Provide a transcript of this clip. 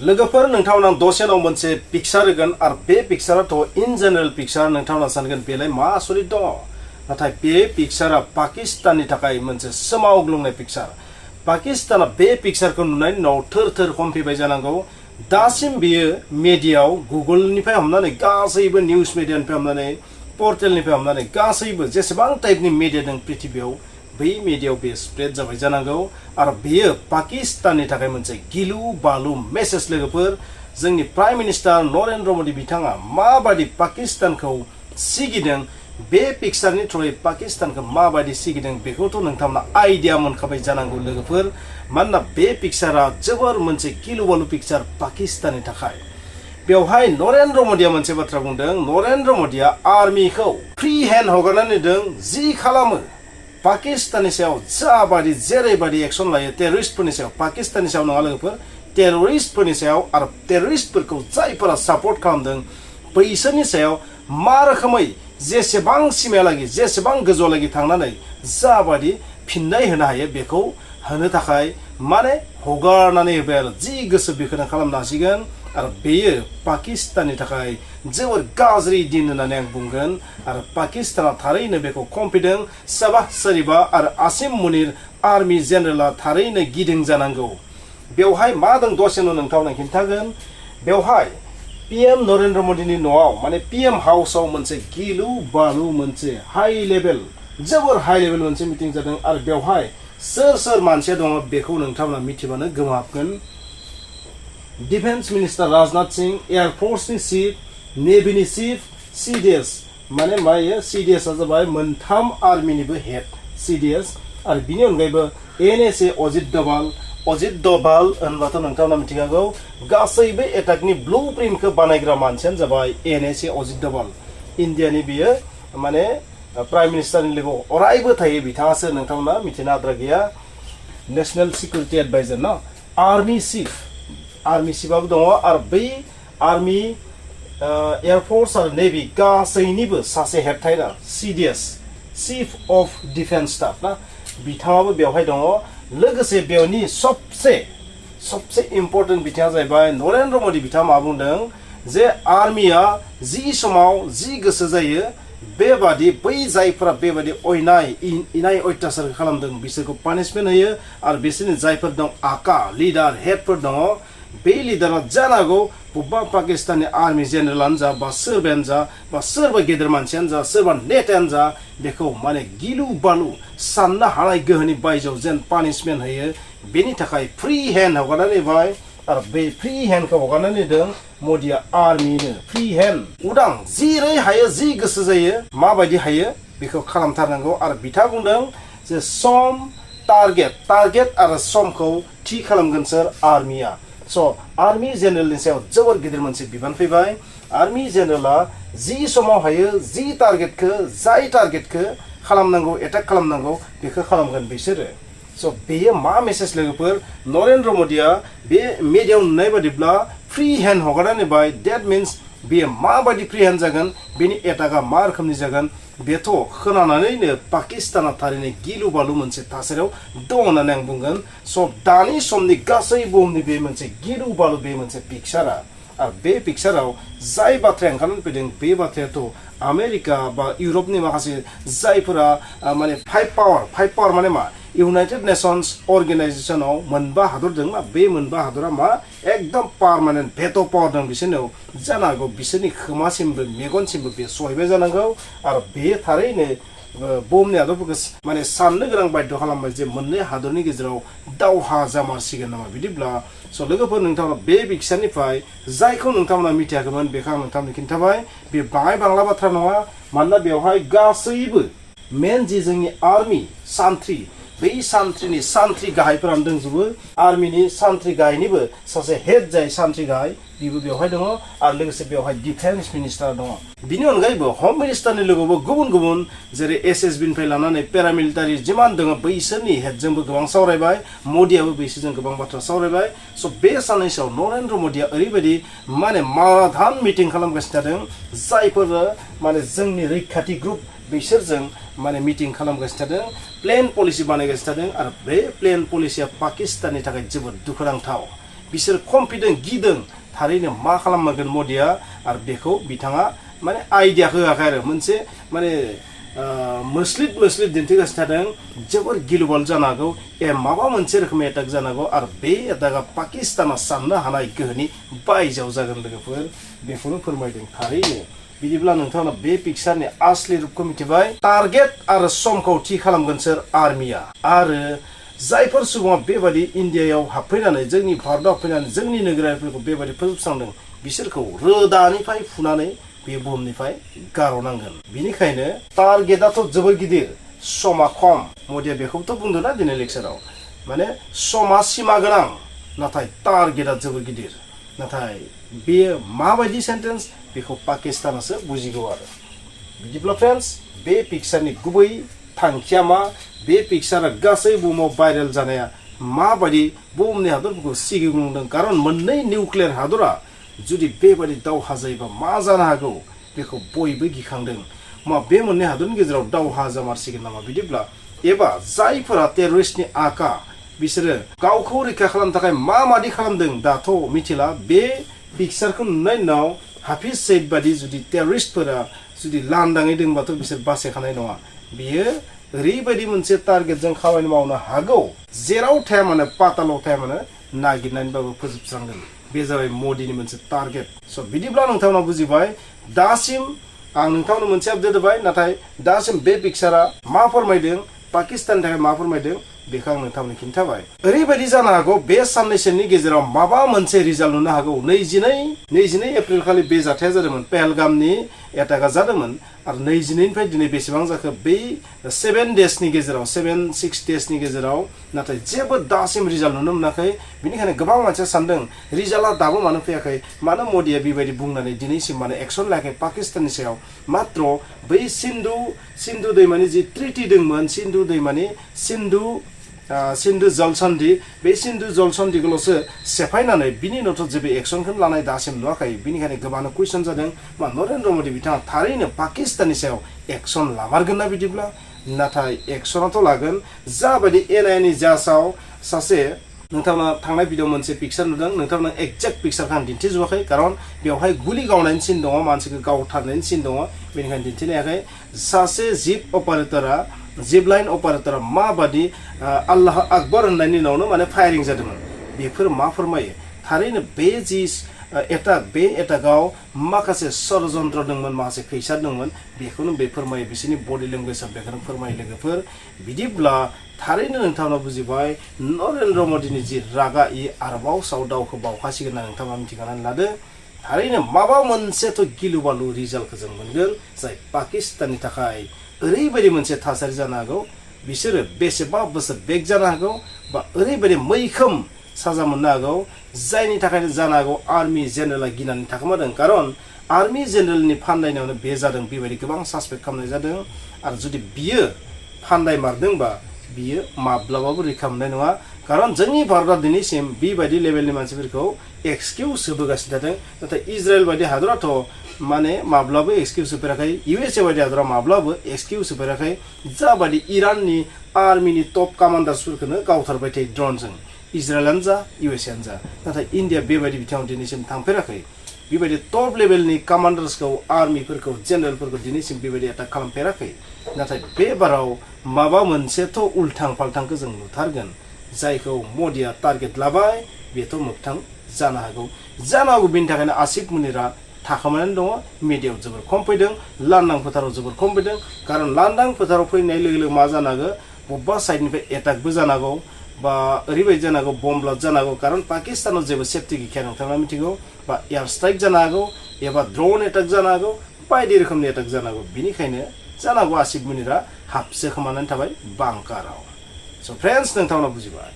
लोगोफोर नोंथांमोना दसेनाव मोनसे पिक्चार होगोन आरो बे पिक्चाराथ' इन जेनेरेल पिक्चार नोंथांमोना सानगोन बेलाय मा आसरित दङ नाथाय बे पिक्चारा पाकिस्ताननि थाखाय मोनसे सोमावग्लुंनाय पिक्चार पाकिस्ताना बे पिक्चारखौ नुनायनि उनाव थोर थोर खमफैबाय जानांगौ दासिम बेयो मिडियायाव गुगोलनिफ्राय हमनानै गासैबो निउज मिडियानिफ्राय हमनानै पर्टेलनिफ्राय हमनानै गासैबो जेसेबां टाइपनि मिडिया दं पृथिबियाव बै मिडियायाव बे स्प्रेड जाबाय जानांगौ आरो बेयो पाकिस्ताननि थाखाय मोनसे गिलु बालु मेसेज लोगोफोर जोंनि प्राइम मिनिस्टार नरेन्द्र मदि बिथाङा माबायदि पाकिस्तानखौ सिगिदों बे पिक्चारनि थ्रुयै पाकिस्तानखौ माबायदि सिगिदों बेखौथ' नोंथांमोना आइडिया मोनखाबाय जानांगौ लोगोफोर मानोना बे पिक्चारा जोबोर मोनसे गिलु बालु पिक्चार पाकिस्ताननि थाखाय बेवहाय नरेन्द्र मदिया मोनसे बाथ्रा बुंदों नरेन्द्र मदिया आर्मिखौ फ्री हेन्ड हगारनानै होदों जि खालामो पाकिस्ताननि सायाव जाबादि जेरैबादि एक्सन लायो टेररिस्टफोरनि सायाव पाकिस्ताननि सायाव नङा लोगोफोर टेररिस्टफोरनि सायाव आरो टेररिस्टफोरखौ जायफोरा सापर्ट खालामदों बैसोरनि सायाव मा रोखोमै जेसेबां सिमायालागि जेसेबां गोजौआलागि थांनानै जाबादि फिननाय होनो हायो बेखौ होनो थाखाय माने हगारनानै होबाय आरो जि गोसो बेखौनो खालामनो हासिगोन आरो बेयो पाकिस्ताननि थाखाय जोबोर गाज्रि दिन होननानै आं बुंगोन आरो पाकिस्ताना थारैनो बेखौ खमफिदों साबाह शरीफा आरो आसिम मुनिर आर्मि जेनेरेला थारैनो गिदिं जानांगौ बेवहाय मा दं दसेनो नोंथांनो खिन्थागोन बेवहाय पीएम नरेन्द्र मदिनि न'आव माने पीएम हाउसआव मोनसे गिलु बालु मोनसे हाई लेभेल जोबोर हाई लेभेल मोनसे मिटिं जादों आरो बेवहाय सोर सोर मानसिया दङ बेखौ नोंथांमोना मिथिबानो गोमोहाबगोन डिफेन्स मिनिस्टार राजनाथ सिंह एयारफोर्सनि चीफ नेभिनि चीफ सीडीएस माने मायो सीडीएस आ जाबाय मोनथाम आर्मिनिबो हेड सीडीएस आरो बिनि अनगायैबो एनएसए अजित डभाल होनबाथ' नोंथांमोना मिथिखागौ गासैबो एटाकनि ब्लु प्रिन्टखौ बानायग्रा मानसियानो जाबाय एनएसए अजित डभाल इन्डियानि बियो माने प्राइम मिनिस्टारनि लेभेलाव अरायबो थायो बिथाङासो नोंथांमोना मिथिनो आद्रा गैया नेशनेल सिकिउरिटि एडभाइजार न आर्मि चिफआबो दङ आरो बै आर्मि एयारफोर्स आरो नेभि गासैनिबो सासे हेड थायोना CDS chief of defence staff ना बिथाङाबो बेवहाय दङ लोगोसे बेवनि सबसे इम्पर्टेन्ट बिथाङा जाहैबाय नरेन्द्र मदि बिथाङा मा बुंदों जे आर्मिया जि समाव जि गोसो जायो बेबादि बै जायफोरा बेबादि इनाय अत्याचार खालामदों बिसोरखौ पानिशमेन्ट होयो आरो बिसोरनि जायफोर दं आका लिडार हेडफोर दङ बे लिडारा जानांगौ बबेबा पाकिस्ताननि आर्मि जेनेरेलानो जा बा सोरबायानो जा बा सोरबा गेदेर मानसियानो जा सोरबा नेतायानो जा बेखौ माने गिलु बालु साननो हानाय गोहोनि बायजोआव जेन पानिशमेन्ट होयो बेनि थाखाय फ्री हेन्ड हगारनानै होबाय आरो बे फ्री हेन्डखौ हगारनानै होदों मदिया आर्मिनो फ्री हेन्ड उदां जिरै हायो जि गोसो जायो माबायदि हायो बेखौ खालामथारनांगौ आरो बिथाङा बुंदों जे सम टारगेट आरो समखौ थि खालामगोन सोर आर्मिया स' आर्मि जेनेरेलनि सायाव जोबोर गिदिर मोनसे बिबान फैबाय आर्मि जेनेरेला जि समाव हायो जि जाय टारगेटखौ खालामनांगौ एटाक खालामनांगौ बेखौ खालामगोन बिसोरो स' बेयो मा मेसेज लोगोफोर नरेन्द्र मदिया बे मिडियायाव नुनाय बादिब्ला फ्री हेन्ड हगारनानै होबाय डेट मिन्स बेयो माबायदि फ्री हेन्ड जागोन बेनि एटाकआ मा रोखोमनि जागोन बेथ' खोनानानैनो पाकिस्ताना थारैनो गिलु बालु मोनसे थासारियाव दं होननानै आं बुंगोन स' दानि समनि गासै बुहुमनि बे मोनसे गिलु बालु बे मोनसे पिक्चारा आरो बे पिक्चाराव जाय बाथ्राया ओंखारनानै फैदों बे बाथ्रायाथ' आमेरिका बा इउरपनि माखासे जायफोरा माने फाइभ पावार माने मा इउनाइटेड नेशन्स अर्गेनाइजेसनाव मोनबा हादर दं ना बे मोनबा हादरा मा एकदम पार्मानेन्ट भेट' पावार दं बिसोरनाव जानो हागौ बिसोरनि खोमासिमबो मेगनसिमबो बे सहैबाय जानांगौ आरो बे थारैनो बुहुमनि हादरफोरखौ माने साननो गोनां बाध्य खालामबाय जे मोननै हादरनि गेजेराव दावहा जामारसिगोन नामा बिदिब्ला स' लोगोफोर नोंथांमोना बे पिक्चारनिफ्राय जायखौ नोंथांमोना मिथियाखैमोन बेखौ आं नोंथांनो खिन्थाबाय बे बाङाय बांला बाथ्रा नङा मानोना बेवहाय गासैबो मेन जि जोंनि आर्मि सान्थ्रि बै सान्थ्रि गाहायफोरानो दंजोबो आर्मिनि सान्थ्रि गाहायनिबो सासे हेड जाय सान्थ्रि गाहाय बेबो बेवहाय दङ आरो लोगोसे बेवहाय डिफेन्स मिनिस्टार दङ बिनि अनगायैबो हम मिनिस्टारनि लोगोआवबो गुबुन जेरै एसएसबिनिफ्राय लानानै पेरामिलिटारि जिमान दङ बैसोरनि हेडजोंबो गोबां सावरायबाय मदियाबो बैसोरजों गोबां बाथ्रा सावरायबाय स' बे साननैसोआव नरेन्द्र मदिया ओरैबायदि माने माराथन मिटिं खालामगासिनो थादों जायफोर माने जोंनि रैखाथि ग्रुप बिसोरजों माने मिटिं खालामगासिनो थादों प्लेन पलिसि बानायगासिनो थादों आरो बे प्लेन पलिसिया पाकिस्ताननि थाखाय जोबोद दुखुनांथाव बिसोर कन्फिडेन्ट गिदों थारैनो मा खालामगोन मदिया आरो बेखौ बिथाङा माने आइडिया होआखै आरो मोनसे माने मोस्लिद दिन्थिगासिनो थादों जोबोर गिलुबाल जानो हागौ माबा मोनसे रोखोमनि एटाक जानो हागौ आरो बे एटाकआ पाकिस्ताना साननो हानाय गोहोनि बायजोआव जागोन लोगोफोर बेखौनो फोरमायदों थारैनो बिदिब्ला नोंथाङा बे पिक्सारनि आसलि रुपखौ मिथिबाय टारगेट आरो समखौ थि खालामगोन सोर आर्मिया आरो जायफोर सुबुङा बेबायदि इन्डियायाव हाबफैनानै जोंनि भारतआव हाबफैनानै जोंनि नोगोरारिफोरखौ बेबायदि फोजोबस्रांदों बिसोरखौ रोदानिफ्राय फुनानै बे बुहुमनिफ्राय गारहरनांगोन बिनिखायनो टारगेटआथ' जोबोर गिदिर समा खम मदिया बेखौथ' बुंदों ना दिनै लेक्साराव माने समा सिमा गोनां नाथाय टारगेटआ जोबोर गिदिर नाथाय बेयो माबायदि सेन्टेन्स बेखौ पाकिस्तानासो बुजिगौ आरो बिदिब्ला फ्रेन्ड्स बे पिक्सारनि गुबै थांखिया मा बे पिक्सारा गासै बुहुमाव भाइरेल जानाया माबायदि बुहुमनि हादरफोरखौ सिगिग्लुंदों खारन मोननै निउक्लियार हादरा जुदि बेबायदि दावहा जायोबा मा जानो हागौ बेखौ बयबो गिखांदों मा बे मोननै हादरनि गेजेराव दावहा जामारसिगोन नामा बिदिब्ला एबा जायफोरा टेररिस्टनि आका बिसोरो गावखौ रैखा खालामनो थाखाय माबादि खालामदों दाथ' मिथिला बे पिक्सारखौ नुनायनि उनाव हाफिज सैयद बादि जुदि टेररिस्टफोरा जुदि लांदाङै दंबाथ' बिसोर बासायखानाय नङा बियो ओरैबायदि मोनसे टारगेटजों खामानि मावनो हागौ जेराव थाया मानो पातालाव थाया मानो नागिरनानैबाबो फोजोबस्रांगोन बे जाबाय मदिनि मोनसे टारगेट स' बिदिब्ला नोंथांमोना बुजिबाय दासिम आं नोंथांनो मोनसे आपडेट होबाय नाथाय दासिम बे पिक्सारा मा फोरमायदों पाकिस्ताननि थाखाय मा फोरमायदों बेखौ आं नोंथांनो खिन्थाबाय ओरैबायदि जानो हागौ बे साननैसोनि गेजेराव माबा मोनसे रिजाल्ट नुनो हागौ 22 एप्रिल खालि बे जाथाया जादोंमोन पेहेलगामनि एटाकआ जादोंमोन आरो 22 निफ्राय दिनै बेसेबां जाखो बै 7 डेजनि गेजेराव 6 डेजनि गेजेराव नाथाय जेबो दासिम रिजाल्ट नुनो मोनाखै बिनिखायनो गोबां मानसिया सानदों रिजाल्टआ दाबो मानो फैयाखै मानो मदिया बेबायदि बुंनानै दिनैसिम माने एक्सन लायाखै पाकिस्ताननि सायाव मात्र बै सिन्धु दैमानि जि ट्रिटि दंमोन सिन्धु जलसन्धि बे सिन्धु जलसन्धिखौल'सो सेफायनानै बिनि उनावथ' जेबो एक्सनखौनो लानाय दासिम नुवाखै बिनिखायनो गोबां कुइसन जादों मा नरेन्द्र मदि बिथाङा थारैनो पाकिस्ताननि सायाव एक्सन लामारगोन ना बिदिब्ला नाथाय एक्सनाथ' लागोन जाबायदि एनआइएनि जासाव सासे नोंथांमोना थांनाय भिडिअ मोनसे पिक्सार नुदों नोंथांमोना एक्जेक्ट पिक्सारखौ आं दिन्थिजोबाखै खारन बेवहाय गुलि गावनायनि सिन दङ मानसिखौ गावथारनायनि सिन दङ बेनिखायनो दिन्थिनो हायाखै सासे जिप लाइन अपारेटरा माबादि आल्लाह आकबर होननायनि उनावनो माने फायारिं जादोंमोन बेफोर मा फोरमायो थारैनो बे जि बे एटाकआव माखासे षड्यन्त्र दंमोन माखासे खैसार दंमोन बेखौनो बे फोरमायो बिसोरनि बडि लेंगुवेजआ बेखौनो फोरमायो लोगोफोर बिदिब्ला थारैनो नोंथांमोना बुजिबाय नरेन्द्र मदिनि जि रागा आरोबाव दावखौ बावखासिगोन होनना नोंथांमोना मिथिनानै लादो थारैनो माबा मोनसेथ' गिलु बालु रिजाल्टखौ जों मोनगोन जाय पाकिस्ताननि थाखाय ओरैबायदि मोनसे थासारि जानो हागौ बिसोरो बेसेबा बोसोर बेक जानो हागौ बा ओरैबायदि मैखोम साजा मोननो हागौ जायनि थाखायनो जानो हागौ आर्मि जेनेरेला गिनानै थाखोमादों खारन आर्मि जेनेरेलनि फान्दायनायावनो बे जादों बेबायदि गोबां सासपेक्ट खालामनाय जादों आरो जुदि बियो फान्दाय मारदोंबा बियो माब्लाबाबो रैखा मोननाय नङा खारन जोंनि भारतआ दिनैसिम बेबायदि लेभेलनि मानसिफोरखौ एक्सकिउज होबोगासिनो थादों नाथाय इजराइल बायदि हादराथ' माने माब्लाबो एक्सकिउज होफेराखै इउएसए बायदि हादरा माब्लाबो एक्सकिउज होफेराखै जाबायदि इराननि आर्मिनि टप कामान्डार्सफोरखौनो गावथारबाय थायो ड्रनजों इजराइलानो जा इउएसएआनो जा नाथाय इन्डिया बेबायदि बिथिङाव दिनैसिम थांफेराखै बेबायदि टप लेभेलनि कामान्डार्सखौ आर्मिफोरखौ जेनेरेलफोरखौ दिनैसिम बेबायदि एटाक खालामफेराखै नाथाय बे बाराव माबा मोनसेथ' उल्थां फाल्थांखौ जों नुथारगोन जायखौ मदिया टारगेट लाबाय बेथ' मोगथां जानो हागौ बेनि थाखायनो आसिफ मुनिरा थाखोमानानै दङ मिडियायाव जोबोर खम फैदों लांदां फोथाराव जोबोर खम फैदों खारन लांदां फोथाराव फैनाय लोगो लोगो मा जानो हागौ बबेबा साइडनिफ्राय एटाकबो जानो हागौ बा ओरैबायदि जानो हागौ बम ब्लास्ट जानो हागौ खारन पाकिस्तानाव जेबो सेफटि गैखाया नोंथाङा मिथिगौ बा एयार स्ट्राइक जानो हागौ एबा ड्रोन एटाक जानो हागौ बायदि रोखोमनि एटाक जानो हागौ बिनिखायनो जानो हागौ आसिफ मुनिरा हाबसोखोमानानै थाबाय बांकाराव स' फ्रेन्ड्स नोंथांमोना बुजिबाय